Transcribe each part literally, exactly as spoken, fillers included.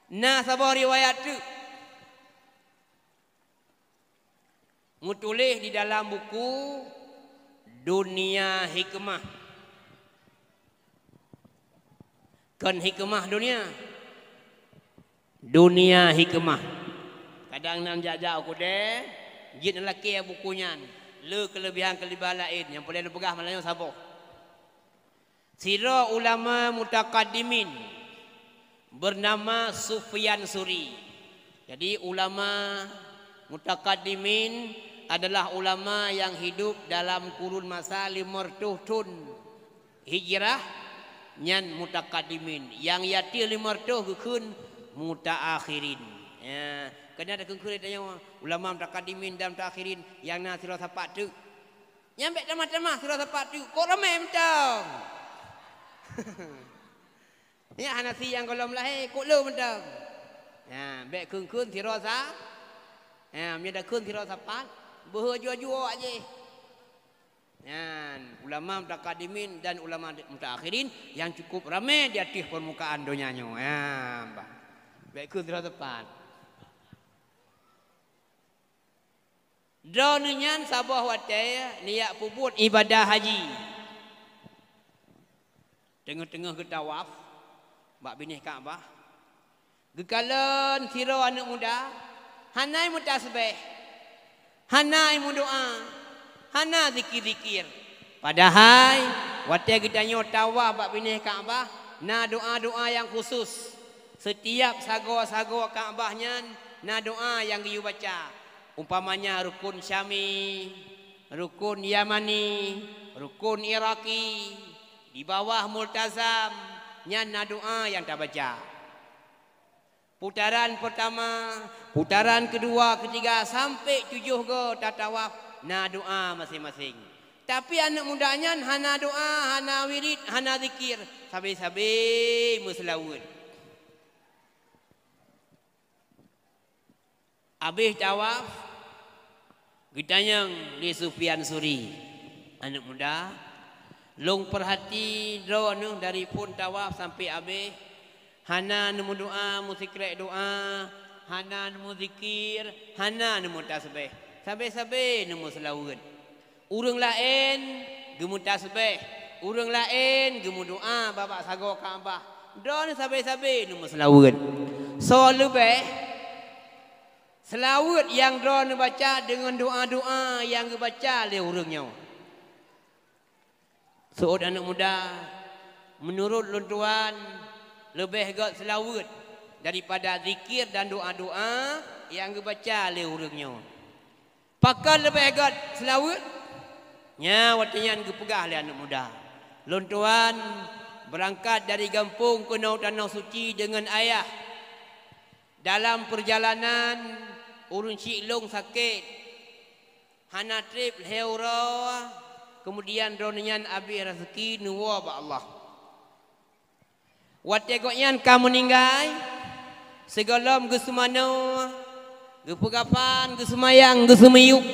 Na saboh riwayat teuk meutuléh di dalam buku Dunia Hikmah. Kon Hikmah Dunia. Dunia Hikmah. Kadang nan jak-jak u keudè, jeuet lakèe buku nyan. Le keuleubehan-keuleubehan laén nyang peureulèe neupeugah malam nyoe saboh. Sidroe ulama mutakaddimin bernama Sufyan Suri. Jadi ulama mutakaddimin adalah ulama yang hidup dalam kurun masa lima ratus thon hijrah, nyan mutakaddimin. Nyang di ateueh lima ratus geukheun mutaakhirin. Ya, keunan takheun-kheun tanyoe ulama mutakaddimin dan mutaakhirin nyang na sidroe sapat teuk. Nyan bèk tamah-tamah sidroe sapat teuk, kok ramè mantong. Nyan hana si nyang gohlom lahé, kok le mantong. Nyan bèk kheun-kheun sidroe sa-, nyan meunyo takheun sidroe sapat, beuhe jua-jua awak jih. Nyan ulama mutakaddimin dan ulama mutaakhirin nyang cukup ramè di ateueh peurmukaan donya nyoe. Nyan bah. Bèk kheun sidroe sapat. Droeneuh nyan saboh watèe neujak peubuet ibadah haji. Teungoh-teungoh geutawaf bak binéh Ka'bah, geukalon sidroe aneuk muda, hana meutasbèh, hana meudoa, hana zikir-zikir. Padahai watèe geutanyoe tawaf bak binéh Ka'bah, na doa-doa nyang khusus. Setiap sagoe-sagoe Ka'bah nyan na doa nyang geuyue baca. Umpamanya rukun Syami, rukun Yamani, rukun Iraqi, di bawah Multazam, nyan na doa nyang tabaca. Putaran pertama, putaran kedua, ketiga, sampai tujoh go tatawaf, na doa masing-masing. Tapi aneuk muda nyan hana doa, hana wirid, hana zikir, sabe-sabe meuseulaweuet. Abéh tawaf, geutanyong lé Sufyan Suri, "Aneuk muda, lôn peuhati droeneuh dari phon tawaf sampai abéh, hana neumeudoa meusikrek doa, hana neumeuzikir, hana neumeutasbeh, sabe-sabe neumeuseulaweuet. Ureuëng laén geumeutasbeh, ureuëng laén geumeudoa bak sagoe Ka'bah, droeneuh sabe-sabe neumeuseulaweuet. Soe leubeh seulaweuet nyang droeneuh baca deungon doa-doa nyang geubaca lé ureuëng nyoe?" Seuôt aneuk muda, "Meunurot lôn tuan, leubeh gét seulaweuet daripada zikir dan doa-doa nyang geubaca lé ureuëng nyoe." "Pakon leubeh gét seulaweuet?" Nyan watée nyan geupeugah lé aneuk muda, "Lôn tuan beurangkat dari gampông keunoe tanoh suci deungon ayah. Dalam peurjalanan ureuëng syiek lôn sakét, hana treb lhée uroe, keumudian droeneuh nyan abéh raseuki neuwoe bak Allah. Watée gobnyan ka meuninggai, sigohlom geuseumanoe, geupeukafan, geuseumayang, geuseumiyueb,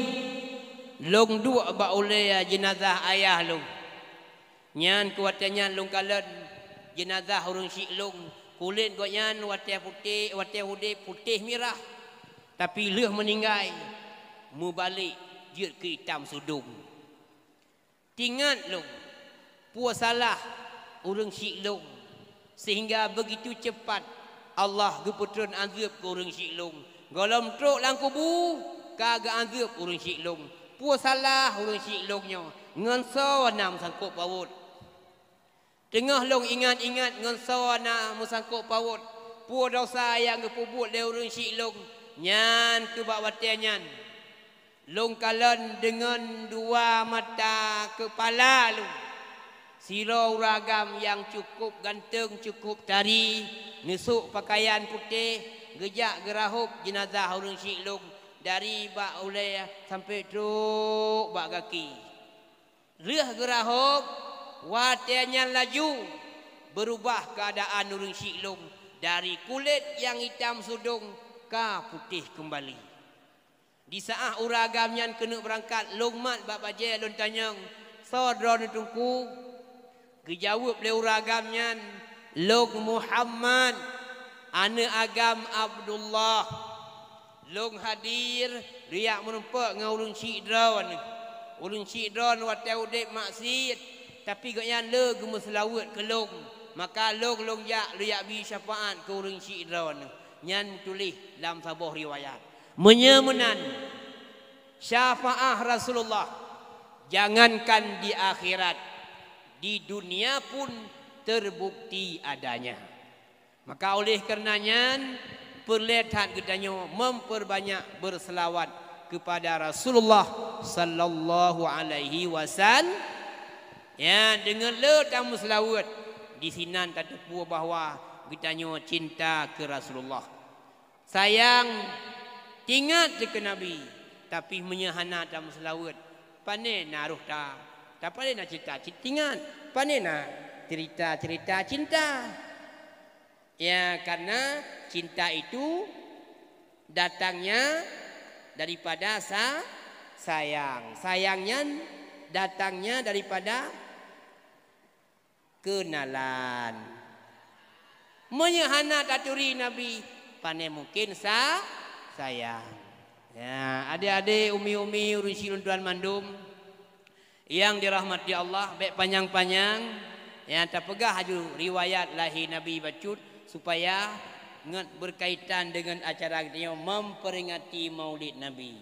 lôn duek bak ulée jeunazah ayah lôn. Nyan keu watée nyan lôn kalon jeunazah ureuëng syiek lôn, kulét gobnyan watée putéh, watée udeb putéh mirah, tapi lheueh meuninggai meubalek jeuet keu itam sudong. Teuingat lôn peue salah ureuëng syiek lôn, seuhingga beugitu ceupat Allah geupeutreun azeueb keu ureuëng syiek lôn. Gohlom trok lam kubu ka geuazeueb ureuëng syiek lôn. Peue salah ureuëng syiek lôn nyoe, ngon soe na meusangkot pawot? Teungoh lôn ingat-ingat ngon soe na meusangkot pawot, peue desya nyang geupeubuet lé ureuëng syiek lôn, nyan keu bak watée nyan lôn kalon deungon dua mata keupala lôn sidroe ureuëng agam nyang cukup ganteng, cukup tari, neusok peukayan putéh, geujak geurahôb jeunazah ureuëng syiek lôn dari bak ulée sampoe trok bak gaki. Lheueh geurahôb, watée nyan laju beurubah keuadaan ureuëng syiek lôn, dari kulét nyang itam sudong ka putéh keumbali. Di saát ureuëng agam nyan keuneuk beurangkat, lôn mat bak bajée lôn tanyong, 'Soe droeneuh Teungku?' Geujaweueb lé ureuëng agam nyan, 'Lôn Muhammad, Aneuëk agam Abdullah, lôn hadir, lôn jak meurumpok ngon ureuëng syik droeneuh. Ureuëng syik droeneuh watée udeb maksiet, tapi gobnyan le geumeuseulaweuet keu lôn. Maka lôn, lôn jak, lôn jak bri syafaat keu ureuëng syik droeneuh. Nyan tuléh lam saboh riwayat. Meunyoe meunan, syafaat Rasulullah, jangankan di akhirat, di dunia pun terbukti adanya. Maka oleh karenanya, peureulée that geutanyoe memperbanyak berselawat kepada Rasulullah sallallahu alaihi wasallam. Ya, deungon le tameuseulaweuet, di sinan tateupeue bahwa geutanyoe cinta keu Rasulullah. Sayang, tingat keu Nabi, tapi meunyoe hana tameuseulaweuet, pane na roh ta, ta pane na cinta, ci-, tingat, pane na cerita-cerita cinta. Ya, karena cinta itu datangnya daripada sa-, sayang. Sayang nyan datangnya daripada kenalan. Meunyoe hana taturi Nabi, pane mungken sa-, sayang. Ya, adek-adek, umi-umi, ureuëng syik lôn tuan mandum, nyang dirahmati Allah, bék panyang-panyang, nyang tapeugah aju riwayat lahé Nabi bacut, supaya ngon berkaitan dengan acara geutanyoe memperingati Maulid Nabi.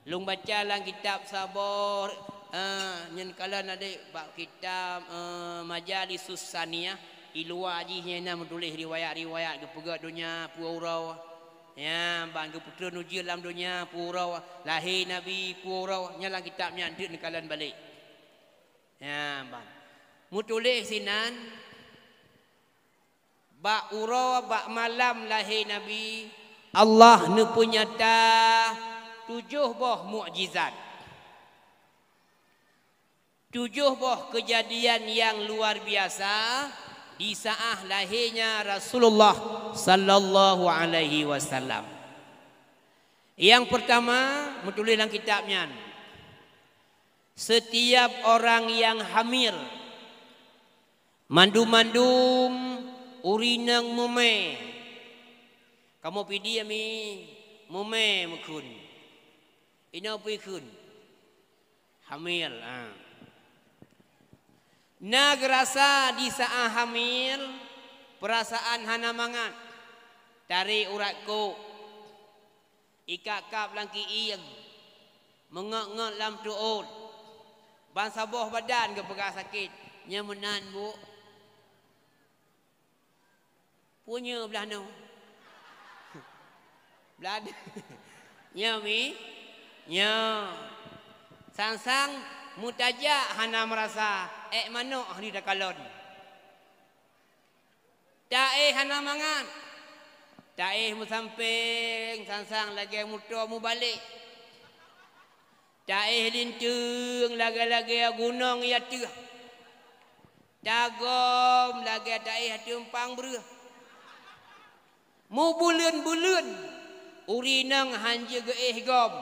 Lôn baca lam kitab saboh, eh, nyan kalon adek bak kitab, eh, Majalisus Saniyah, di luwa jih nyan na meutuléh riwayat-riwayat geupeugét donya peue uroe. Ya, ban geupeutrön ujeuen lam donya peue uroe, lahé Nabi peue uroe, nyan lam kitab nyan deuek neukalon balek. Ya, ban. Meutuléh sinan, bak uroe, bak malam lahé Nabi, Allah neupeunyata tujoh boh mukjizat. Tujoh boh keujadian nyang luar biasa di saát lahé nya Rasulullah sallallahu alaihi wasallam. Nyang peurtama, meutuléh lam kitab nyan, setiap orang nyang hamil, mandum-mandum ureuëng inong mumè. Kamoe pih di ami mumè meukheun. Inoe peue kheun? Hamil, ha. Na geurasa di saát hamil, peurasaan hana mangat, tarek urat kok, ikab-kab lam kiéng, meungét-ngét lam tuôt, ban saboh badan geupeugah sakét. Nyan meunan, Bu? Peue nyoe blah nyoe? Blah nyoe mi? Nyoe. Sang-sang meutajak hana meurasa, ék manok hana takalon. Taéh hana mangat. Taéh meusampéng, sang-sang lagée muto mubalek. Taéh linteung lagée-lagée gunong i ateueh. Tagom lagée taéh ateueh eumpang breueh. Mubuleuen-buleuen ureuëng inong hana jeuet geuéh gom.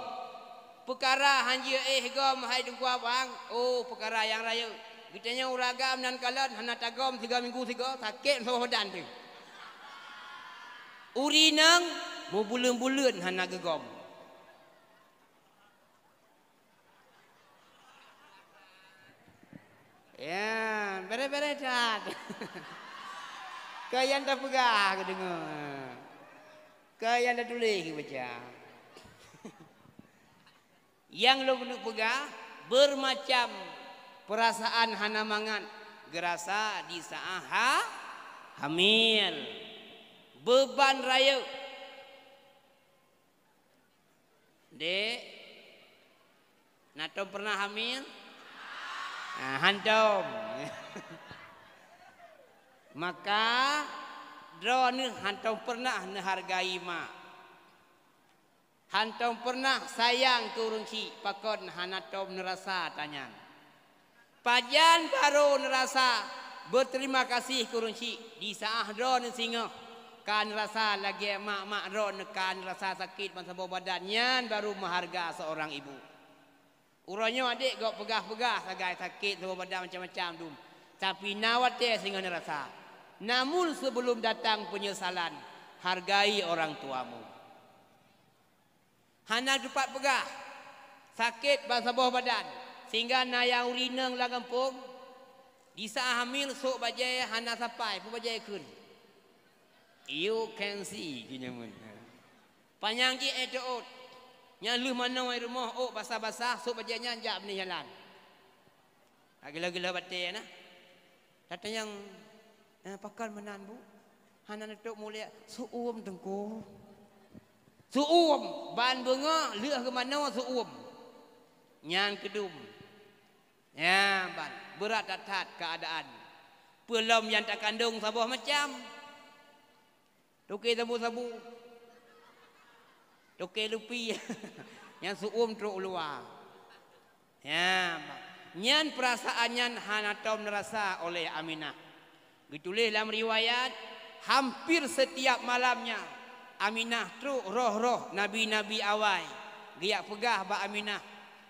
Peukara hana jeuet éh gom hai Teungku Abang, oh, peukara nyang rayeuk. Geutanyoe ureuëng agam nan kalon hana tagom sigoe minggu sigoe, sakét saboh badan teuh. Ureuëng inong mubuleuen-buleuen hana geugom. Ya, bere-bere that. Keu nyang tapeugah geudeungoe. Keu nyang tatuléh geubaca. Nyang lôn keuneuk peugah, beumacam peurasaan hana mangat geurasa di saát ha-, hamil. Beuban rayeuk. Dek, na tom pernah hamil? Ah, hantom. Maka, droeneuh hantom pernah neuhargai mak. Hantom pernah sayang keu ureuëng syik, pakon hana tom neurasa tanyan. Pajan barô neurasa beuterima kasih keu ureuëng syik di saát droeneuh singoh ka neurasa lagée mak-mak droeneuh ka neurasa sakét bansaboh badan, nyan barô meuharga seurang ibu. Uroe nyoe adek gob peugah-peugah sagai sakét saboh badan macam-macam dum, tapi na watée singoh neurasa. Namun sebelum datang penyesalan, Hargai orang tuamu. Hana teupat peugah, sakét ban saboh badan, sehingga na nyang ureueng inong lam gampông, di saat hamil sôk bajèe hana sapai, peue bajèe kheun. You can see, geuh nyan meunan. Panyang jih éh teuôt. Nyang lheueh manoe i rumoh ôk basah-basah, sôk bajèe nyan jak beunéh jalan. Ka gila-gila batèe na. Tatanyong, "Eh, pakon meunan, Bu?" Hana neutôp mulia, "Seuuem, Teungku." Seuuem, ban beungoh lheueh geumanoe seuuem. Nyan keudum. Ya, ban beurat that-that keuadaan. Peue lom nyang takandong saboh macam. Toke sabu-sabu. Toke lupi. Nyang seuuem trok u luwa. Ya, nyan peurasaan nyan hana tom neurasa oleh Aminah. Geutuléh lam riwayat, hampir setiap malamnya Aminah trok roh-roh nabi-nabi awai geujak peugah bak Aminah,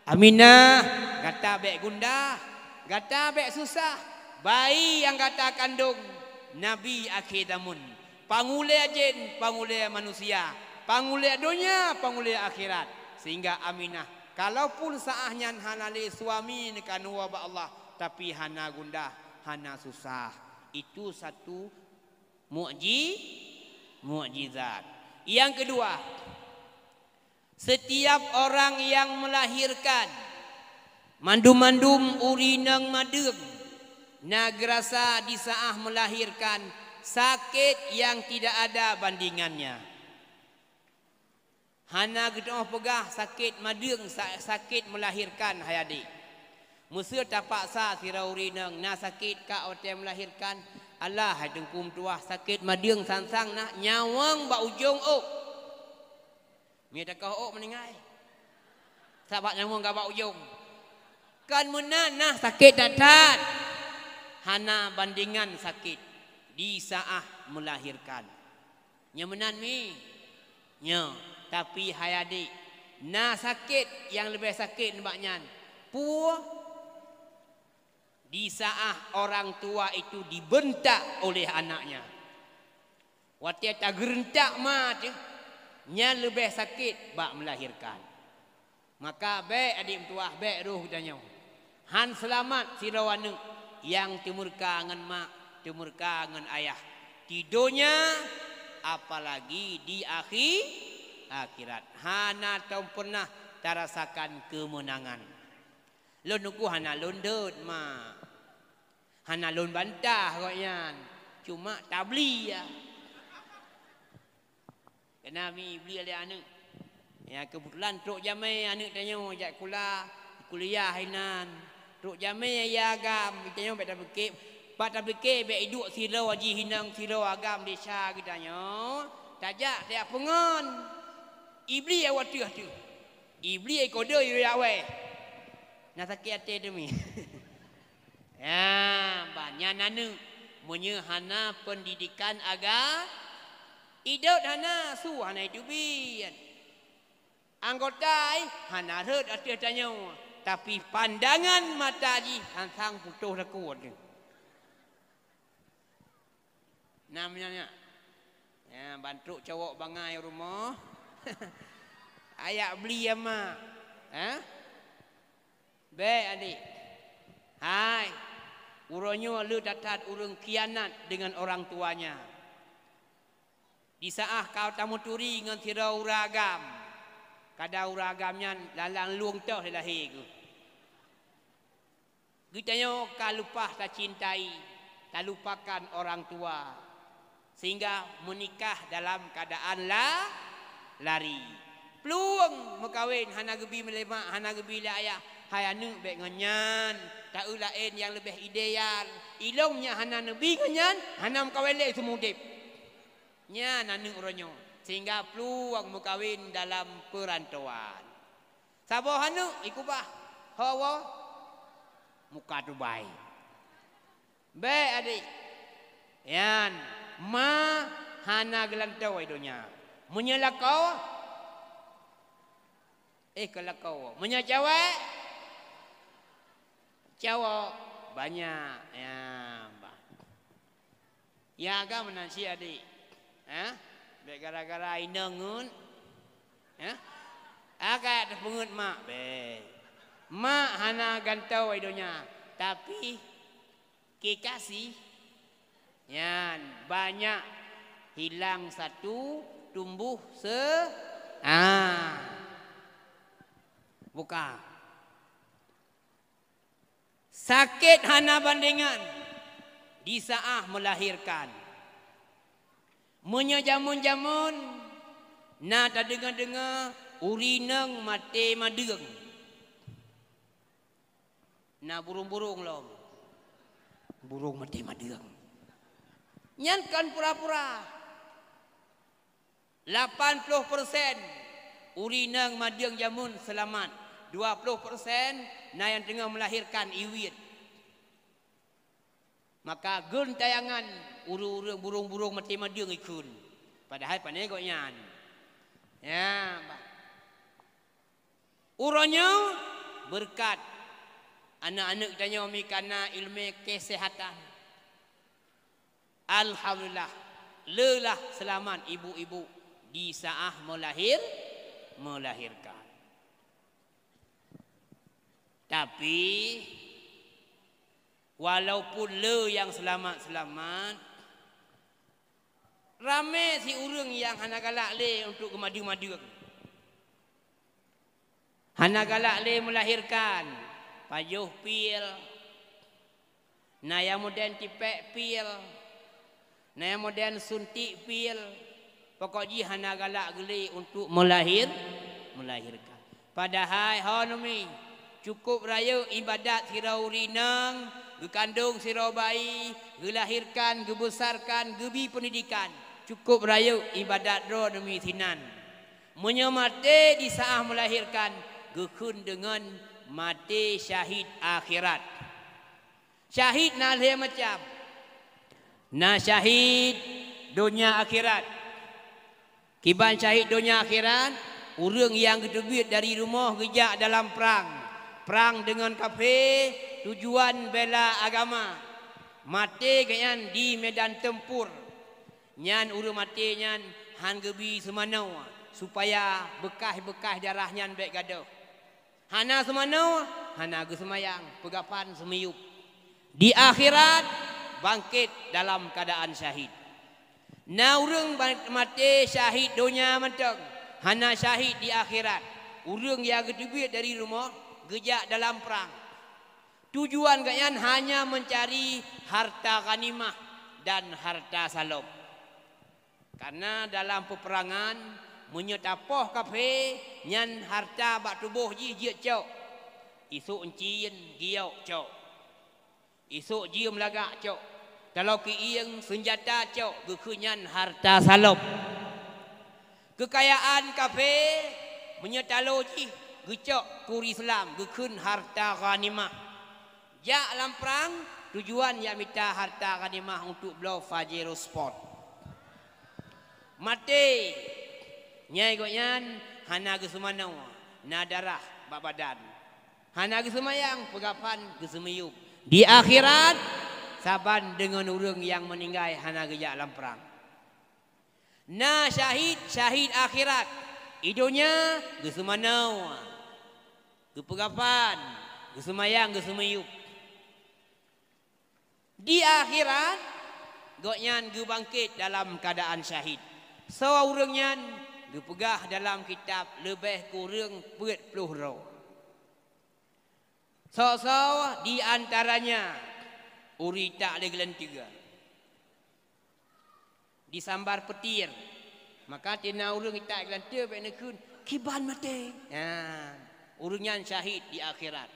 "Aminah, gata bèk gundah, gata bèk susah. Bayi nyang gata kandong nabi akhé zamon, pangulèe jén, pangulèe manusia, pangulèe donya, pangulèe akhirat." Sehingga Aminah, kalaupun saat nyan hana lé suami neukanuwa bak Allah, tapi hana gundah, hana susah. Itu satu mukji-, mukjizat. Yang kedua, setiap orang yang melahirkan, mandum-mandum ureueng inong madeueng, na geurasa di saat melahirkan sakét yang tidak ada bandingannya. Hana geuteumé peugah sakét madeueng sa-, sakét melahirkan, hai adék. Meuseu tapaksa sidroe ureueng inong na sakét ka watèe melahirkan, alah hai Teungku meutuwah, sakét madeueng sang-sang na, nyawöng bak ujong ôk. Mie takoh ôk meuninggai. Sabab nyawöng ka bak ujong. Kan meunan na sakét that-that. Hana bandingan sakét di saat melahirkan. Nyo meunan mi? Nyo, tapi hai adék, na sakét nyang leubeh sakét nibak nyan. Peue? Di saat orang tua itu dibentak oleh anaknya. Watèe tageureuntak ma teuh, nyan leubeh sakét bak melahirkan. Maka bèk adék meutuwah, bèk rôh geutanyoe. Han seulamat sidroe aneuk nyang teumeureuka ngon mak, teumeureuka ngon ayah. Di donya, apalagi di akhi-, akhirat. Hana tom pernah tarasakan keumeunangan. Lôn nungku hana lôn dot, mak. Hana lôn bantah gobnyan. Cuma tabli ya. Keunan mi bli lé aneuk. Ya, keubeutulan trok jamé aneuk tanyoe jak kula, kuliah inan. Trok jamé ya agam, tanyoe bèk tapike, bak tapike bèk iduek sidroe jih inong sidroe agam desya geutanyoe. Tajak tajak peungon. Ibli awak teuh teuh. Ibli kode yue awai. Na sakét até teumi. Ya, banyak aneuk meunyoe hana pendidikan aga-, idot hana, su hana iteubiet. Anggota ai hana rhot ateueh tanyoe, tapi pandangan mata jih hansang putôh lakoe teuh. Nah, meunyoe nyan. Ya, ban trok cowok bangai rumoh. Ayak bli ama. Ha? Bèk, adék. Hai, uroe nyoe le that-that ureueng khianat deungon orang tuanya. Di saat ka tameuturi ngon sidroe ureueng agam, kadang ureueng agam nyan lalang lueng toh lé lahé geuh. Geutanyoe ka lumpah tacintai, talupakan orang tua, sehingga meunikah dalam keuadaan la-, lari. Plueng meukawen hana geubi lé mak, hana geubi lé ayah. Hai aneuk, bèk ngon nyan, taeu laén nyang leubeh ideal. Ilôn nyang hana neubi ngon nyan, hana meukawen lé seumudeb. Nyan aneuk uroe nyoe, sehingga plueng meukawen dalam peurantauan. Saboh aneuk ikubah, ho woe muka Dubai. Bèk, adék. Nyan, ma hana geulantoe donya. Meunyoe lakoe, eh, keu lakoe. Meunyoe cewek, cowok banyak. Ya, bah. Ya, agam meunan cit, adék. Ha? Bèk gara-gara inong ngon, eh? Agak teupeungeut mak, bèk. Mak hana gantoe i donya, tapi kekasih nyan banyak, hilang satu, tumbuh se-, ah. Buka. Sakét hana bandengan di saat melahirkan. Meunyoe jameun-jameun na tadeungoe-deungoe ureueng inong maté madeueng. Na burung-burung lom. Burung maté madeueng. Nyan kon pura-pura. Lapan ploh persen ureueng inong madeueng jameun seulamat, dua ploh persen na nyang teungoh meulahérkan iwien. Maka geuntayangan ureueng-ureueng, burung-burung maté madeueng ikheun. Padahai pane gobnyan. Ya, bah. Uroe nyoe beureukat aneuk-aneuk tanyoe mi kana ileumèe kesehatan. Alhamdulillah, le lah seulamat ibu-ibu di saat melahir-, melahirkan. Tapi, walaupun le nyang seulamat-seulamat, ramè si ureueng nyang hana galak lé untuk geumadeueng-madeueng. Hana galak lé melahirkan, pajoh pil, na nyang modern tipèk pil, na nyang modern suntik pil, pokok jih hana galak geulé untuk melahir-, melahirkan. Padahai hana mi, cukup rayeuk ibadat sidroe ureueng inong, geukandong sidroe bayi, geulahirkan, geubeusarkan, geubi peundidikan. Cukup rayeuk ibadat droe nyoe mi sinan. Meunyoe maté di saat melahirkan, geukheun deungon maté syahid akhirat. Syahid na lhèe macam. Na syahid donya akhirat. Kiban syahid donya akhirat, ureueng nyang geuteubiet dari rumoh geujak dalam prang. Prang deungon kafé, tujuan bela agama. Maté gobnyan di medan tempur. Nyan ureueng maté nyan han geubi seumanoe, supaya beukaih-beukaih darah nyan bèk gadôh. Hana seumanoe, hana geuseumayang, peugah pan seumiyueb. Di akhirat, bangkét dalam keuadaan syahid. Na ureueng ba-, maté syahid donya mantong, hana syahid di akhirat. Ureueng nyang geuteubiet dari rumoh, geujak dalam prang. Tujuan gobnyan hanya meucari harta ghanimah dan harta salop. Karena dalam peperangan, meunyoe tapoh kafé, nyan harta bak tuboh jih jeuet cok. Isok euncien, giok cok. Isok jeuem lagak cok. Taloe keuieng, seunjata cok, geukheun nyan harta salop. Keukayaan kafé, meunyoe taloe jih geucok keu ureueng Islam, geukheun harta ghanimah. Jak lam prang, tujuan jak mita harta ghanimah untuk bloe Pajero Sport. Maté, nyan gobnyan hana geuseumanoe, na darah bak badan. Hana geuseumayang, peugah pan geuseumiyueb. Di akhirat, saban deungon ureueng nyang meuninggai hana geujak lam prang. Na syahid, syahid akhirat. I donya geuseumanoe, geupeugah pan, geuseumayang, geuseumiyueb. Di akhirat, gobnyan geubangkét dalam keuadaan syahid. Soe ureueng nyan? Geupeugah dalam kitab leubeh kureueng peuet ploh droe. Soe-soe di antaranya ureueng itak lé geulanteue, disambar peutir. Maka tina ureueng itak geulanteue bèk neukheun, "Kiban maté." Nyan, ureueng nyan syahid di akhirat.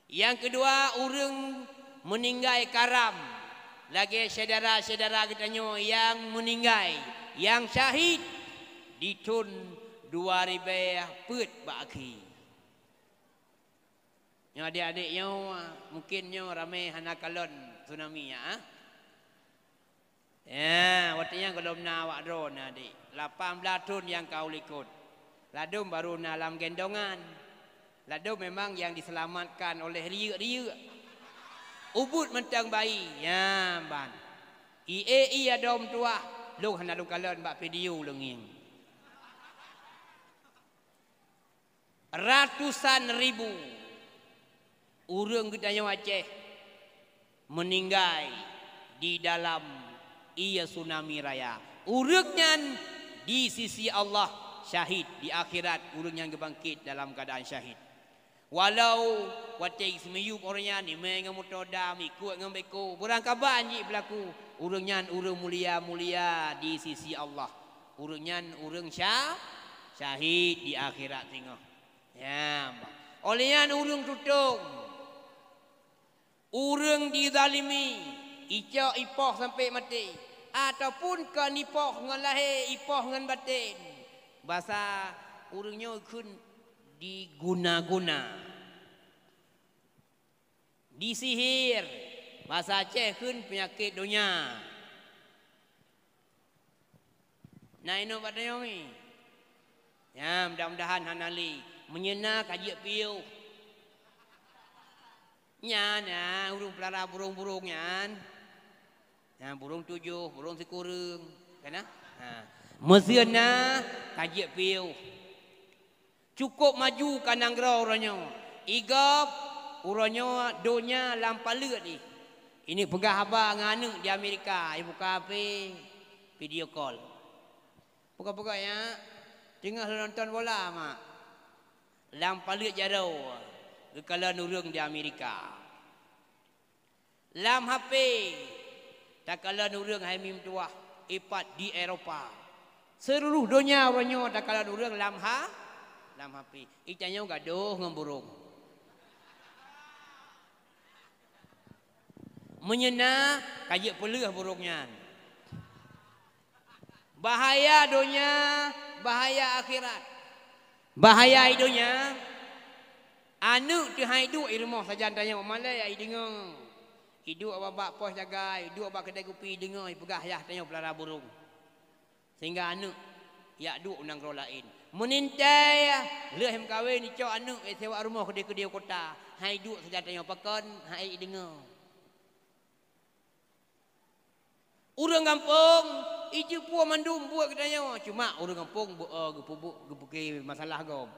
Nyang keudua, ureueng meuninggai karam, lagèe syedara-syedara geutanyoe nyang meuninggai, nyang syahid di thôn dua ribèe peuet bak akhé. Nyoe adék-adék nyoe, mungkin nyoe ramé hana kalon tsunami nyan, ah. Ya, watèe nyan gohlom na awak droeneuh, adék. Lapan blaih thôn nyang ka u likot. Ladôm barô na lam gendongan. Ladôm memang nyang diseulamatkan oleh riyeuk-riyeuk. Ubit mantong bayi, ya, ban. I ék i adôm tuah, Lôn hana lôn kalon bak video lôn ngieng. Ratusan ribu ureuëng geutanyoe Aceh meuninggai di dalam ié tsunami raya. Ureuëng nyan di sisi Allah syahid, di akhirat ureuëng nyan geubangkét dalam keuadaan syahid. Walau watée geusmeuyueb ureuëng nyan imé ngon moto dam, ikot ngon beko, beurangkaban jih beulaku, ureuëng nyan ureuëng mulia-mulia di sisi Allah. Ureuëng nyan ureuëng sya-, syahid di akhirat singoh. Ya, bah. Óh lheueh nyan ureuëng tutong, ureuëng dizalimi, icok ipoh sampai maté, ataupun kon ipoh ngon lahé, ipoh ngon batén. Basa ureuëng nyoe kheun diguna-guna, disihir, basa Aceh kheun peunyakét donya. Na inoe bak tanyoe mi? Ya, mudah-mudahan hana lé. Meunyoe na ka jeuet piôh. Nyan na ureuëng peulara burông-burông nyan. Nyan burông tujoh, burông sikureueng. Kana? Ha. Meuseu na ka jeuet piôh. Cukup maju ka nanggroe uroe nyoe. Igop uroe nyoe donya lam paleuet jih. Ini peugah haba ngon aneuk di Amerika, ibuka H P, video call. Peugah-peugah ya, teungoh lôn nonton bola mak. Lam paleuet jaroe geukalon ureuëng di Amerika. Lam H P takalon ureuëng hai mim tuwah ipat di Eropa. Seuluruh donya uroe nyoe takalon ureuëng lam ha-, lam H P. Itanyoe gadoh ngon burông. Meunyoe na ka jeuet peuleueh burông nyan. Bahaya donya, bahaya akhirat. Bahaya i donya, aneuk teuhai duek i rumoh sajan tanyoe malée ai deungoe. Iduek bak, bak pos jagai, iduek bak keudai kupi deungoe ipeugah yah tanyoe peulara burông. Sehingga aneuk yak duek u nanggroe laén. Meunintée lheueh meukawen icok aneuk isewa rumoh keudeh-keudeh kota, hai duek sajan tanyoe pakon hai i deungoe. Ureuëng gampông ijeuet puwoe mandum buet geutanyoe, cuma ureuëng gampông beu-, eh, geupeubuet, geupeuke masalah gob.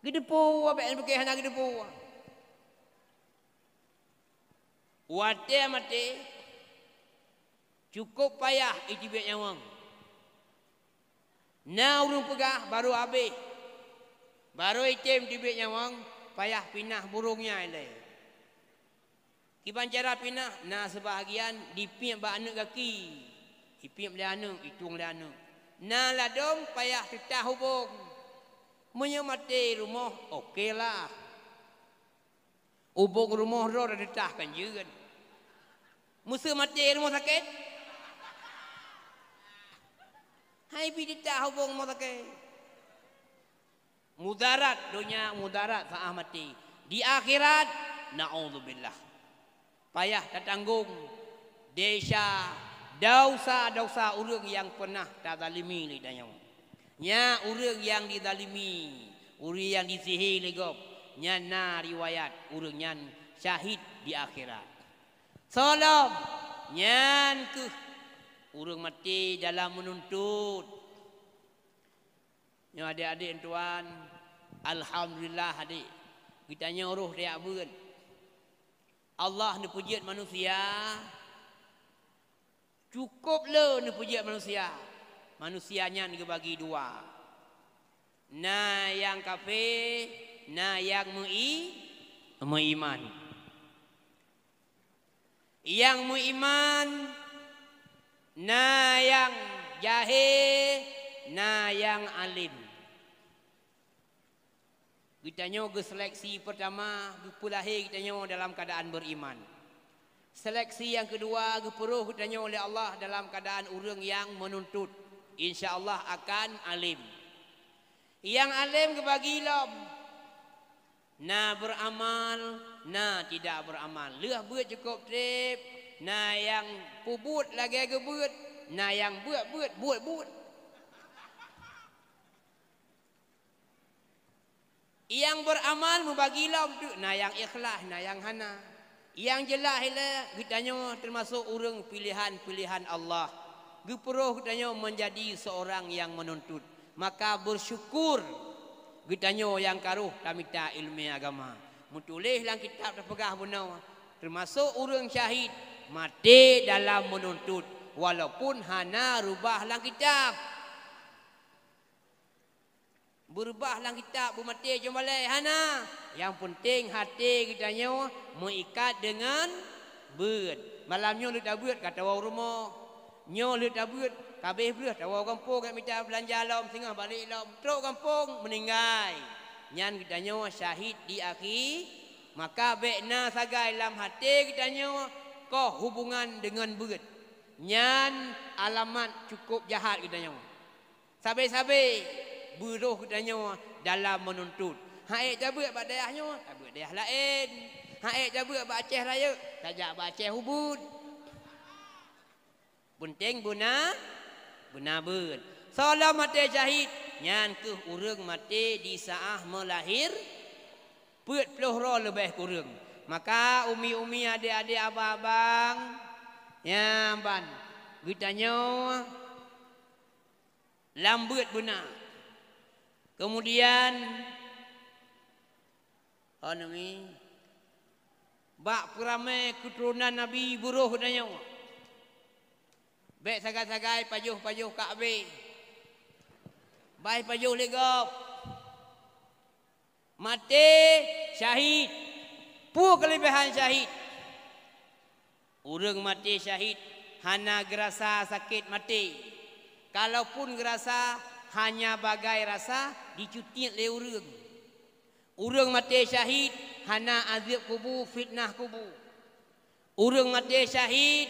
Geudeupu abék geupeuke hana geudeupu. Watée maté, cukup payah iteubiet nyawöng. Na ureuëng peugah barô habéh, barô item teubiet nyawöng, payah pinah burông nyan ilée. Kiban cara pinah, na seubahagian dipiep bak aneuk gaki, ipiep lé aneuk, itueng lé aneuk. Na ladom payah teutah ubông. Meunyoe maté rumoh, oke lah. Ubông rumoh droe teutah kan jeuet. Meuseu maté rumoh sakét? Hai bi teutah ubông rumoh sakét. Mudarat donya, mudarat saat maté. Di akhirat, naudzubillah. Payah tatanggong desya, dosa-dosa ureuëng nyang peunah tazalimi lé tanyoe. Nyan ureuëng nyang dizalimi, ureuëng nyang disihé lé gob, nyan na riwayat ureuëng nyan syahid di akhirat. Soe lom, nyan kheueh ureuëng maté dalam meununtut. Nyoe adék-adék tuan, alhamdulillah adék, geutanyoe roh tajak beuet. Allah neupeujeuet manusia, cukup le neupeujeuet manusia. Manusia nyan geubagi dua. Na nyang kafé, na nyang meui-, meuiman. Nyang meuiman, na nyang jahé, na nyang além. Geutanyoe geuseleksi, peurtama, geupeulahé geutanyoe dalam keuadaan beuriman. Seleksi nyang keudua, geupeuroh geutanyoe lé Allah dalam keuadaan ureuëng nyang meununtut, insya Allah akan além. Nyang além geubagi lom, na beuramal, na tidak beuramal. Lheueh beuet cukôp treb, na nyang peubuet lagée geubeuet, na nyang beuet-beuet, buet-buet. Nyang beuramal meubagi lom teuk, na nyang ikhlas, na nyang hana. Nyang jeulaih ilée geutanyoe teumasok ureuëng piléhan-piléhan Allah. Geupuroh geutanyoe meunjadi seurang nyang meununtut, maka beusyukur geutanyoe nyang ka rhoh tamita ileumèe agama. Meutuléh lam kitab teupeugah bunoe, teumasok ureuëng syahid maté dalam meununtut, walaupun hana reubah lam kitab. Beureubah lam kitab beumaté jeuem balèe, hana. Nyang peunteng até geutanyoe meuikat deungon beuet. Malam nyoe lheueh tabeuet ka tawoe u rumoh. Nyoe lheueh tabeuet ka abéh breuh tawoe gampông, jak mita beulanja lom, singoh balek lom, trok gampông meuninggai. Nyan geutanyoe syahid di akhi. Maka bèk na sagai lam até geutanyoe koh hubungan deungon beuet. Nyan alamat cukôp jahat geutanyoe. Sabé-sabé beuroh geutanyoe dalam meununtut. Han ék tabeuet bak dayah nyoe, tabeuet dayah laén. Han ék tabeuet bak Aceh Rayeuk, tajak bak Aceh Ubit. Peunteng beuna, beuna beuet. Soe lom maté syahid, nyan kheueh ureuëng maté di saát meulahir, peuet ploh droe leubeh kureueng. Maka umi-umi, adék-adék, abang-abang, nyan ban geutanyoe lam beuet beuna. Keumudian, oh, nami, bak peuramé keuturonan Nabi beuroh geutanyoe. Bèk sagai-sagai pajoh-pajoh ka abéh. Bah pajoh lé gob. Maté syahid. Peue keuleubehan syahid? Ureuëng maté syahid hana geurasa sakét maté. Kalaupun geurasa, hanya bagai rasa jicutiet lé ureuëng. Ureuëng maté syahid hana azeueb kubu, fitnah kubu. Ureuëng maté syahid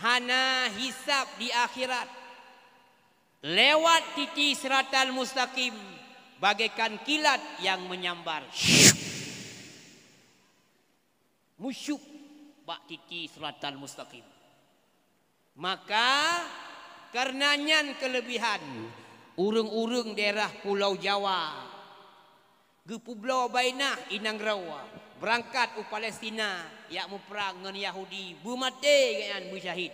hana hisab di akhirat. Lewat titi siratal mustaqim bagaikan kilat nyang meunyambar. Musyuk bak titi siratal mustaqim. Maka, kareuna nyan keuleubehan ureuëng-ureuëng daerah Pulo Jawa, geupeubloe bainah inong droe, beurangkat u Palestina, jak muprang ngon Yahudi, beumaté gobnyan beusyahid.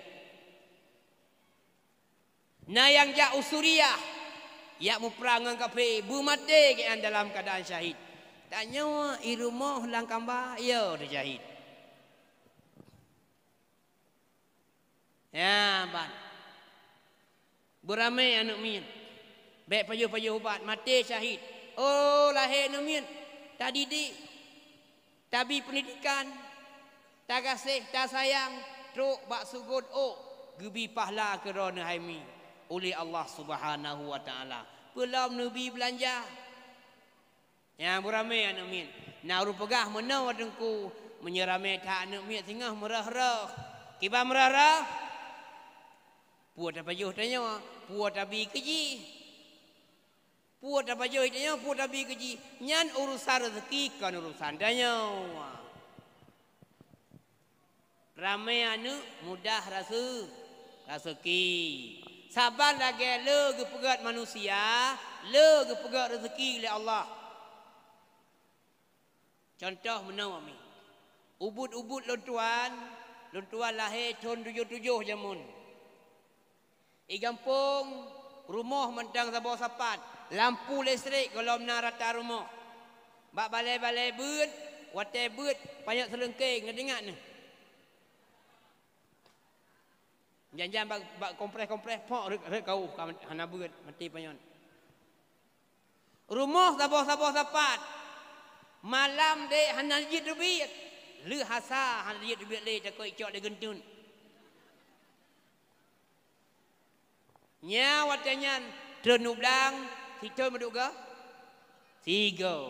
Na nyang jak u Suriah, jak muprang ngon kafé, beumaté gobnyan dalam keuadaan syahid. Tanyoe i rumoh lam kamba, yo teusyahid. Ya, ban. Beuramé aneuëk miet. Bèk pajoh-pajoh ubat, maté syahid. Oh, lahé aneuëk miet. Tadidik. Tabi peundidikan. Tagaséh, tasayang. Trok bak seugot ôk. Geubi pahala keu droeneuh hai mi. Uleh Allah Subhanahu wa Ta'ala. Peulom neubi beulanja. Nyang beuramé aneuëk miet. Na ureuëng peugah meunoe, Teungku, meunyoe ramé that aneuëk miet singoh meurôh-rôh. Kiban meurôh-rôh? Peue tapajoh tanyoe, peue tabi keu jih. Peue tapajoh tanyoe, peue tabi keu jih. Nyan urusan reuzeuki, kon urusan tanyoe. Ramé aneuëk mudah rase-, raseuki. Saban lagée le geupeugét manusia, le geupeugét reuzeuki lé Allah. Cuntoh meunoe mi. Ubit-ubit lôn tuan, lôn tuan lahé thon tujoh-tujoh jameun. I gampông, rumoh mantong saboh sapat, lampu listrik gohlom na rata rumoh. Bak balée-balée beuet, watée beuet, panyöt seuleungkeng, na teuingat neuh? Jan-jan bak, bak kompreh-kompreh, pok, rhot, rhot kawöh, ka hana beuet, maté panyöt. Rumoh saboh-saboh sapat, malam dek hana jeuet teubiet, lheueh asa hana jeuet teubiet lé, takot icok lé geunteut. Nyan watée nyan, treun u blang, sithon meuduek goe? Sigoe.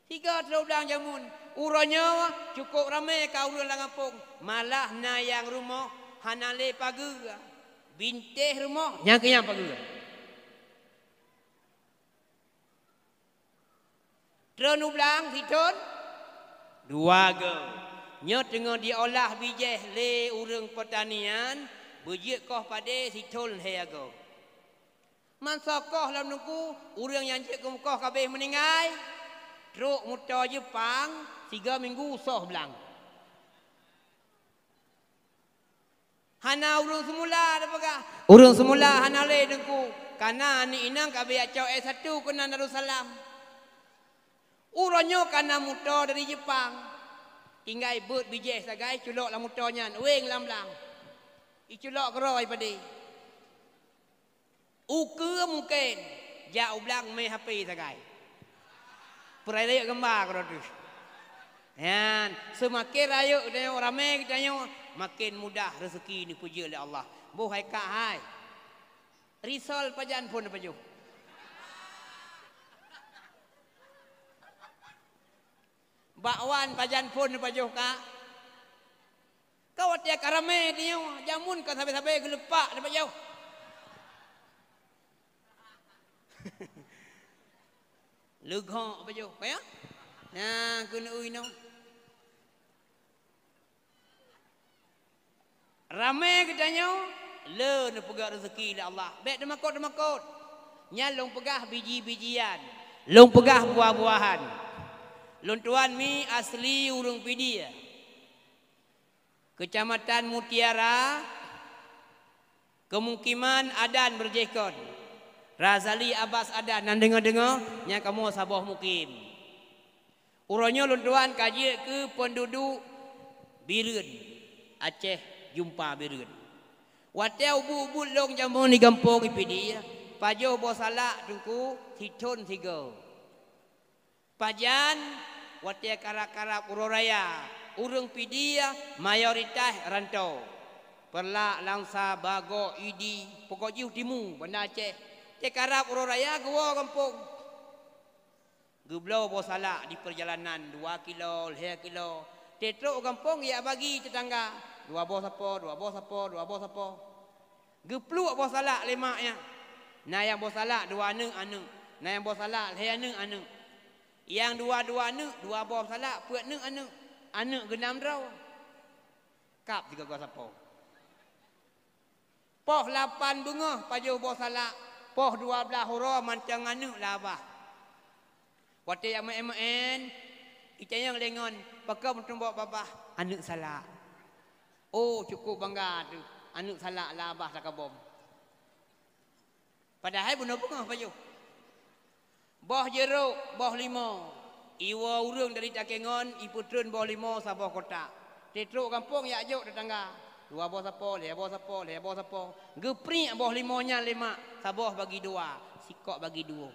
Sigoe treun u blang jameun. Uroe nyoe cukôp ramé ka ureuëng lam gampông, malah na nyang rumoh hana lé pageue. Bintéh rumoh, nyang keu nyang pageue. Treun u blang sithon dua goe. Nyoe teungoh jiolah bijéh lé ureuëng peutanian, beujeuet koh padé sithon lhée goe. Mantong koh lom Teungku, ureuëng nyang jeuet keu koh ka abéh meuninggai, trok moto Jeupang, tiga minggu soh blang. Hana ureuëng seumula tapeugah. Ureuëng seumula hana lé Teungku. Kana aneuk inong ka beuyak cok S satu keunan Darussalam. Uroe nyoe kana muto dari Jepang. Tinggai beuet bijéh sagai culok lam muto nyan, weng lam blang. Iculok keudroe padé. Ukeue mungken jak u blang mé H P sagai. Peurayeuk gamba keudroe teuh. Nyan, seumaken rayeuk geutanyoe, ramé geutanyoe, makin mudah reuseuki neupeujeuet lé Allah. Boh hai kak hai. Risol pajan phon neupajoh. Bakwan pajan phon neupajoh kak. Kau watée ka ramé tanyoe, jameun ka sabe-sabe geuleupak neupajoh. Leugok pajoh, ka ya? Nah, keuneuk ui nong. Ramé geutanyoe le neupeugah reuseuki lé Allah. Bék teumakot-teumakot. Nyan lôn peugah biji-bijian. Lôn peugah buah-buahan. Lôn tuan mi asli ureuëng Pidie. Keucamatan Mutiara, keumukiman Adan Beurjéh kon. Razali Abbas Adan, nan deungoe-deungoe, nyang kamoe saboh mukim. Uroe nyoe lôn tuan ka jeuet keu peunduduek Bireuen, Aceh Jumpa Bireuen. Watée ubit-ubit lôn jameun di gampông i Pidie, pajoh boh salak Teungku sithon sigoe. Pajan, watée karab-karab uroe raya, ureuëng Pidie mayoritas rantô. Peureulak, Langsa, Bagoe, Idi, pokok jih timu Banda Aceh. Teukarab uroe raya geuwoe gampông. Geubloe boh salak di peurjalanan dua kilo, lhée kilo. Teutrok gampông jak bagi teutangga, dua boh sapo, dua boh sapo, dua boh sapo. Geupluek boh salak lé mak nyan. Na nyang boh salak dua aneuëk, aneuëk. Na nyang boh salak lhée aneuëk, aneuëk. Nyang dua-dua aneuëk, dua boh salak peuet aneuëk, aneuëk. Aneuëk geunam droe. Kab sigoe-goe sapo. Poh lapan beungoh pajoh boh salak, poh dua blaih uroe mantong aneuëk labah. Watée jak meu'én-meu'én, itanyong lé ngon, "Pakon meutumbok babah?" "Aneuëk salak." Oh, cukup bangga teuh, aneuëk salak labah takabom. Padahai bunoe beungoh pajoh. Boh jeurok, boh limo. Iwoe ureuëng dari Takengon, ipeutreun boh limo saboh kotak. Teutrok gampông jak jok teutangga. Dua boh sapo, lhée boh sapo, lhée boh sapo. Geupriek boh limo nyan lé mak, saboh bagi dua, sikok bagi dua.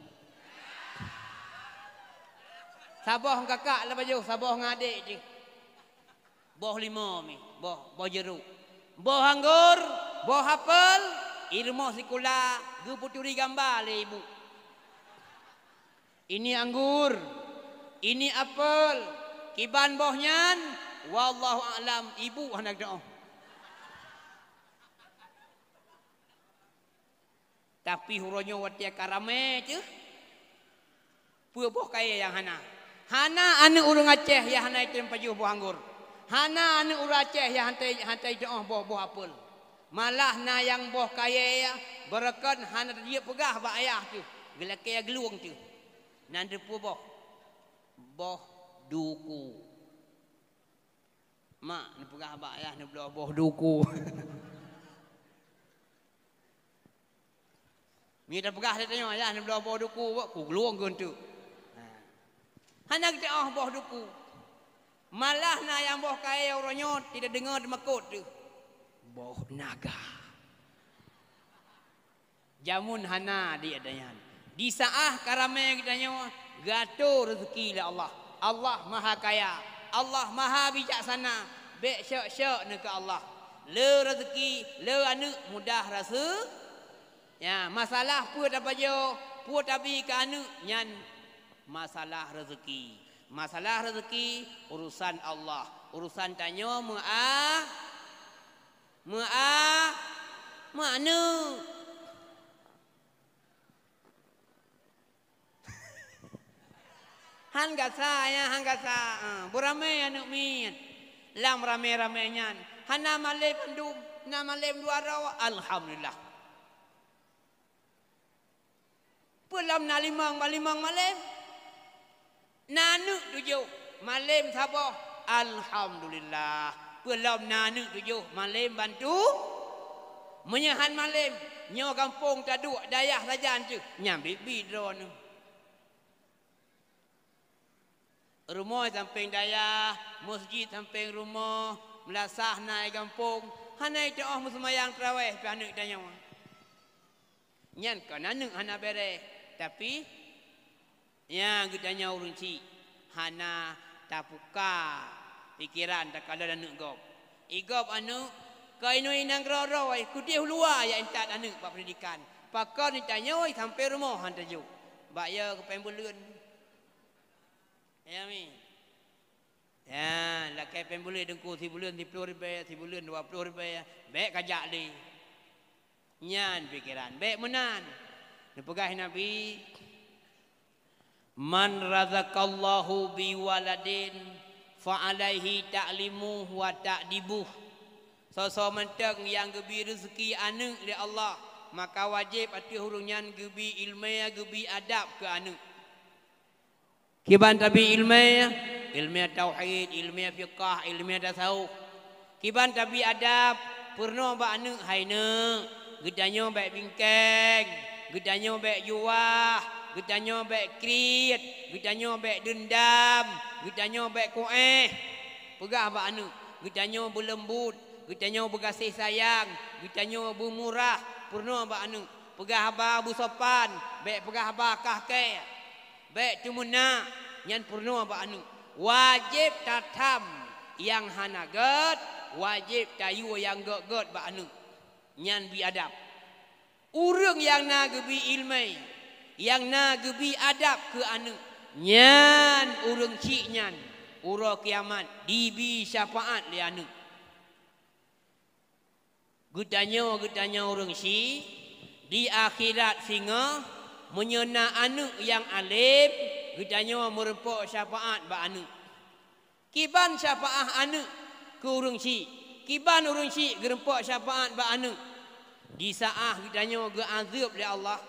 Saboh ngon kakak lé pajoh, saboh ngon adek jih. Boh limo mi, boh, boh jeurok. Boh anggor, boh apel, i rumoh sikula geupeuturi gamba lé ibu. Ini anggor, ini apel, kiban boh nyan, wallahu a'lam, ibu hana geudoh. Tapi uroe nyoe watée ka ramé teuh, peue boh kayée nyang hana? Hana aneuëk ureuëng Aceh nyang hana item pajoh boh anggor. Hana aneuëk ureuëng Aceh nyang hana, hana itu'oh boh, boh apel. Malah na nyang boh kayée, beureukat hana tajeuet peugah bak ayah teuh, geulakée geulueng teuh. Nan teupeue boh? Boh duku. Mak neupeugah bak ayah neubloe boh duku. Meunyoe tapeugah lé tanyoe, "Ayah neubloe boh duku," kuglueng geunteuk. Ha. Hana geuteu'oh boh duku. Malah na nyang boh kayée uroe nyoe, tidak deungoe teumakot teuh. Boh naga. Jameun hana di adanyan. Di saát ka ramé geutanyoe, geuatô reuzeuki lé Allah. Allah Maha Kaya, Allah Maha Bijaksana, bék syok-syok neuh keu Allah. Le reuzeuki, le aneuëk mudah raseuki. Ya, masalah peue tapajoh, peue tabi keu aneuëk, nyan masalah reuzeuki. Masalah reuzeuki urusan Allah. Urusan tanyoe meu'a-, meu'a-, meu'aneuëk. Han gasa, ya, han gasa. Ah, beuramé aneuëk miet. Lam ramé-ramé nyan, hana malém mandum, na malém dua droe, alhamdulillah. Peulom na limong, ban limong malém. Na aneuëk tujoh, malém saboh, alhamdulillah. Peulom na aneuëk tujoh, malém ban tu-, Meunyoe han malém, nyoe gampông taduek dayah sajan teuh, nyan biet-biet droeneuh. Rumoh sampéng dayah, meuseujid sampéng rumoh, meulasah na i gampông, hana iteu'oh meuseumayang tarawèh pih aneuk tanyoe. Nyan kon aneuk hana bèrèh, tapi nyang geutanyoe ureueng chik hana tapuka pikeran takalon aneuk gob. I gob aneuk ka inong inong keudroe-droe, kudeh u luwa jak intat aneuk bak peundidikan. Pakon tanyoe sampéng rumoh han tajok. Bak yo keu péng buleuen. Ya, mi. Ya, lakèe péng buleuen teungku, sibuleuen siploh ribèe, sibuleuen dua ploh ribèe, bèk kajak lé. Nyan pikeran, bèk meunan. Neupeugah Nabi, "Man razaqallahu bi waladin fa alaihi ta'limuhu wa ta'dibuh." Soe-soe mantong nyang geubri reuzeki aneuk lé Allah, maka wajéb ateueh ureueng nyan geubri ileumèe, geubri adab keu aneuk. Kiban tabri ileumèe, ileumèe tauhid, ileumèe fiqah, ileumèe tasawuf. Kiban tabri adab, peurunoe bak aneuk, "Hai neuk, geutanyoe bèk bingkeng, geutanyoe bèk juwah, geutanyoe bèk kriet, geutanyoe bèk deundam, geutanyoe bèk ku'éh." Peugah bak aneuk, "Geutanyoe beuleumbot, geutanyoe beugaséh sayang, geutanyoe beumurah." Peurunoe bak aneuk, peugah haba beusopan, bèk peugah haba kahkée. Bèk teumeunak, nyan peurunoe bak aneuk. Wajéb tatham nyang hana gèt, wajéb tayue nyang gèt-gèt bak aneuk. Nyan bi adab. Ureueng nyang na geubri ileumèe, nyang na geubri adab keu aneuk, nyan ureueng chik nyan uroe kiamat jibi syafaat lé aneuk. Geutanyoe, geutanyoe ureueng chik, di akhirat singoh, meunyoe na aneuk nyang além, geutanyoe meureumpok syafaat bak aneuk. Kiban syafaat aneuk keu ureueng chik, kiban ureueng chik geureumpok syafaat bak aneuk. Di saát geutanyoe geuazeueb lé Allah,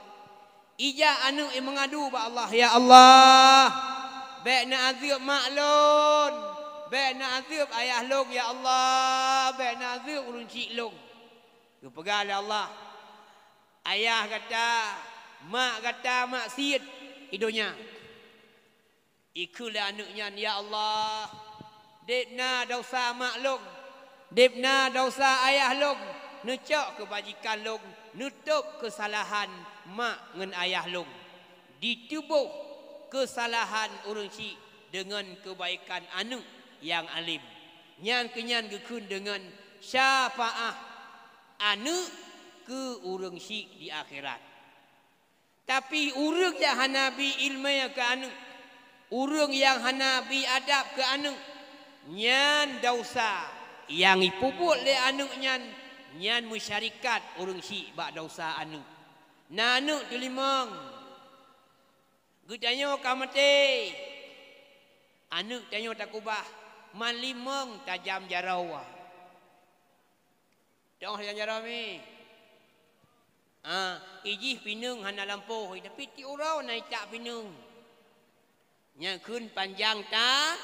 ijak aneuk meungadu bak Allah, "Ya Allah, bèk neuazeueb mak lôn, bèk neuazeueb ayah lôn, ya Allah, bèk neuazeueb ureueng chik lôn." Geupeugah lé Allah, "Ayah gata, mak gata maksiet i donya." Ikheun lé aneuk nyan, "Ya Allah, deb na desya mak lôn, deb na desya ayah lôn, neucok keubajikan lôn, neutôb keusalahan mak ngon ayah lôn." Diteubôh keusalahan ureueng chik deungon keubaikan aneuk nyang além. Nyan keuh nyan geukheun deungon syafaat aneuk keu ureueng chik di akhirat. Tapi ureueng nyang hana bi ileumèe keu aneuk, ureueng nyang hana bi adab keu aneuk, nyan desya nyang jipeubuet lé aneuk nyan, nyan meusyarikat ureueng chik bak desya aneuk. Na aneuk teulimong, geutanyoe ka maté, aneuk tanyoe takubah, man limong tajam jaroe. Teu'oh tajam jaroe mi. Ah, ijih pineung hana lampôh, tapi tiep uroe na itak pineung. Nyang kheun panjang ta-,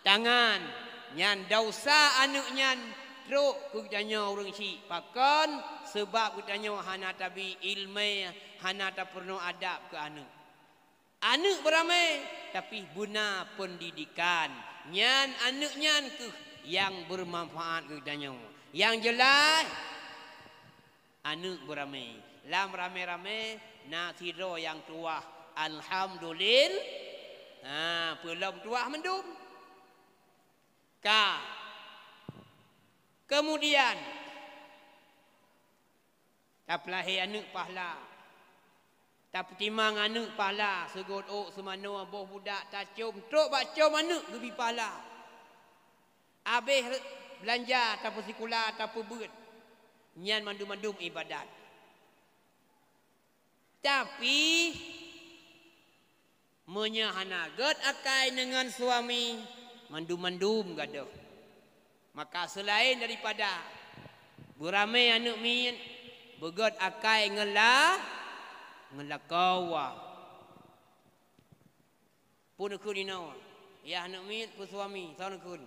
tangan. Nyan desya aneuk nyan trok keu geutanyoe ureueng chik. Pakon? Seubab geutanyoe hana tabi ileumèe, hana tapeurunoe adab keu aneuk. Aneuk beuramé, tapi beuna peundidikan. Nyan aneuk nyan keuh nyang beumanfaat keu geutanyoe. Nyang jeulaih, aneuk beuramé. Lam ramé-ramé na sidroe nyang tuwah. Alhamdulil-, ha, peue lom tuwah mandum. Ka. Kemudian, tapeulahé aneuk pahala. Tapeutimang aneuk pahala, seugot ôk, seumanoe, boh budak, tacôm, trok bak com aneuk geubi pahala. Abéh re-, beulanja, tapeusikula, tapeubeuet. Nyan mandum-mandum iébadat. Tapi, meunyoe hana gét akai deungon suami, mandum-mandum gadôh. Maka seulaén daripada beuramé aneuk miet, beugét akai ngon la-, ngon lakoe. Peue neukheun inoe? Yah aneuk miet, peue suami, soe neukheun?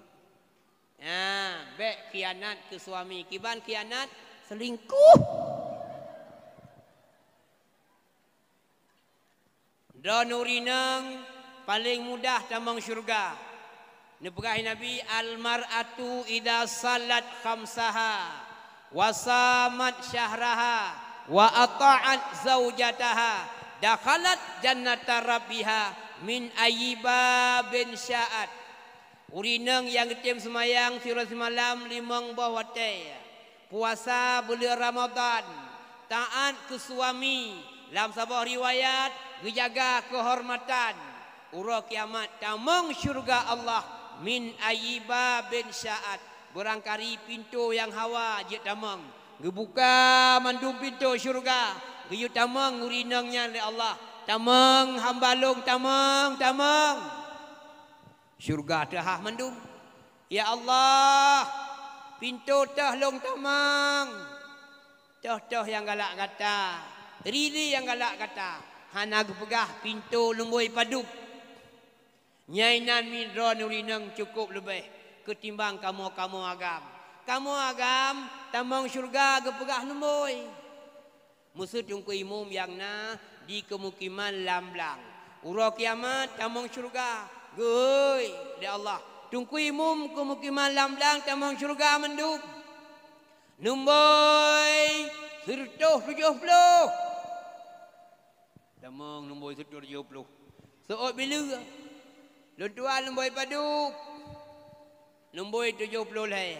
Nyan, bék khianat keu suami. Kiban khianat, Selingkuh. Droeneuh ureueng inong paleng mudah tamong syeuruga. Neupeugah Nabi, "Al-mar'atu idza shalat khamsaha, wa shamat syahraha, wa atha'at zaujataha, dakhalat jannata rabbiha min ayyi babin sya'at." Ureueng inong nyang geutem seumayang sidroe simalam limong boh watée, puasa buleuen Ramadhan, taát keu suami, lam saboh riwayat geujaga keuhormatan, uroe kiamat tamong syeuruga Allah min ayyi babin sya'at, beurangkari pintoe nyang hawa jeuet tamong. Geubuka mandum pintoe syeuruga, geuyue tamong ureueng inong nyan lé Allah. "Tamong hamba lôn, tamong, tamong!" Syeuruga teuhah mandum. "Ya Allah, pintoe teuh lôn tamong. Teuh-teuh nyang galak gata, rili nyang galak gata, hana geupeugah pintoe lumboi padub." Nyan inan mi droeneuh ureueng inong cukup leubeh keutimbang kamoe-kamoe agam. Kamoe agam tamong syeuruga geupeugah lumboi. Meuseu teungku imum nyang na di keumukiman lam blang. Uroe kiamat tamong syeuruga, geuhôi lé Allah. Teungku imum keumukiman lam blang tamong syeuruga mandum. Lumboi sireutôh tujoh ploh. Tamong lumboi sireutôh tujoh ploh. Seuôt bileue. Lôn tuan lumboi padub. Lumboi tujoh ploh lhée.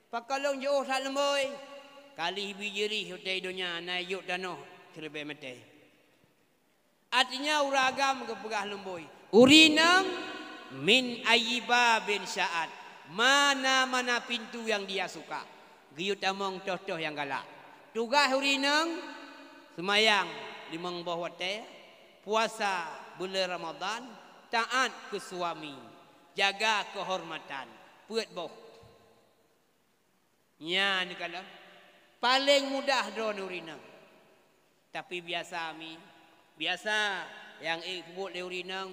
Pakon lôn jiôh that lumboi? Ka lheueh bi jirih watée donya na jok tanoh sireubée meter. Artinya ureueng agam geupeugah lumboi. Ureueng inong min ayyi babin sya'at. Mana-mana pintoe nyang dia suka. Geuyue tamong teuh-teuh nyang galak. Tugaih ureueng inong, seumayang limong boh watée, puasa buleuen Ramadhan, taát keu suami, jaga keuhormatan, peuet boh. Nyan kalon paleng mudah droeneuh ureueng inong. Tapi biasa mi, biasa nyang ék peubuet lé ureueng inong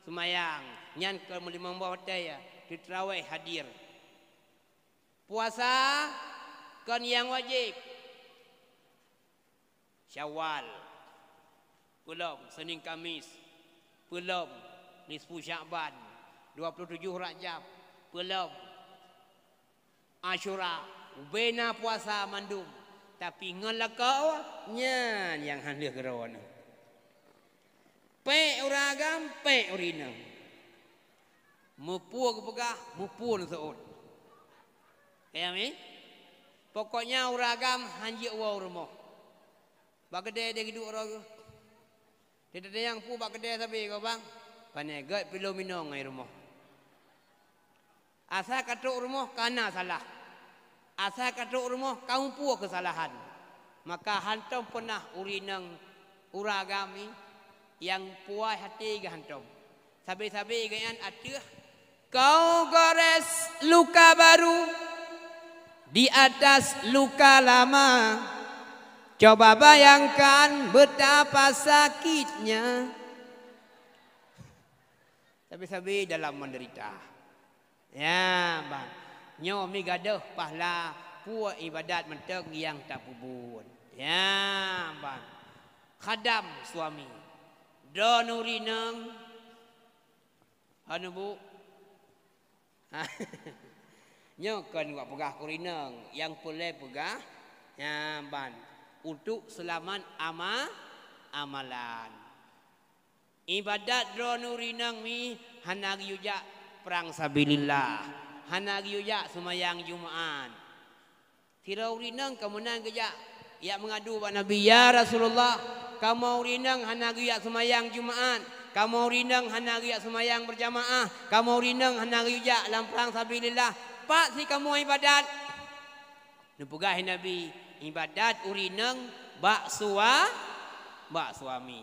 seumayang, nyan kon meulimong boh watée, teutarawéh hadir. Puasa kon nyang wajéb. Syawal, peulom Seunin Kamis, peulom nisfu Sya'ban, dua puluh tujoh Rajab, peulom Asyura, ubena puasa mandum, tapi ngon lakoe nyan nyang hana lheueh keudroe. Pék ureueng agam, pék ureueng inong. Muphom geupeugah, muphom seuôt. Paham, eh? Pokoknya ureueng agam hanjeuet woe u rumoh. Bak keudè deh geuduek droe geuh. Teudeungoe nyang peue bak keudè sabe keu bang. Pane gét pih lôn minoe ngon i rumoh. Asai ka trok rumoh ka na salah. Asai ka trok rumoh ka muphom keusalahan. Maka hántom peunah ureueng inong ureueng agam nyang puas até geuh hántom. Sabe-sabe geuh nyan ateueh kau gores luka baru di atas luka lama. Coba bayangkan betapa sakitnya. Sabe-sabe dalam menderita. Ya, ban. Nyoe mi gadôh pahala peue iébadat mantong nyang tapeubuet. Ya, ban. Khadam suami. Droeneuh ureueng inong. Hana bu. Nyoe kon wak peugah keu ureueng inong, nyang peureulée peugah, ya, ban. Untuk seulamat ama-, amalan. Iébadat droeneuh ureueng inong mi hana geuyue jak prang sabilillah, hana geuyue jak seumayang Jumat. Sidroe ureueng inong ka meunan geujak, jak meungadu bak Nabi, "Ya Rasulullah, kamoe ureueng inong hana geuyue jak seumayang Jumat, kamoe ureueng inong hana geuyue jak seumayang beurjamaah, kamoe ureueng inong hana geuyue jak lam prang sabilillah. Pat sit kamoe iébadat?" Neupeugah Nabi, "Iébadat ureueng inong bak sua-, bak suami."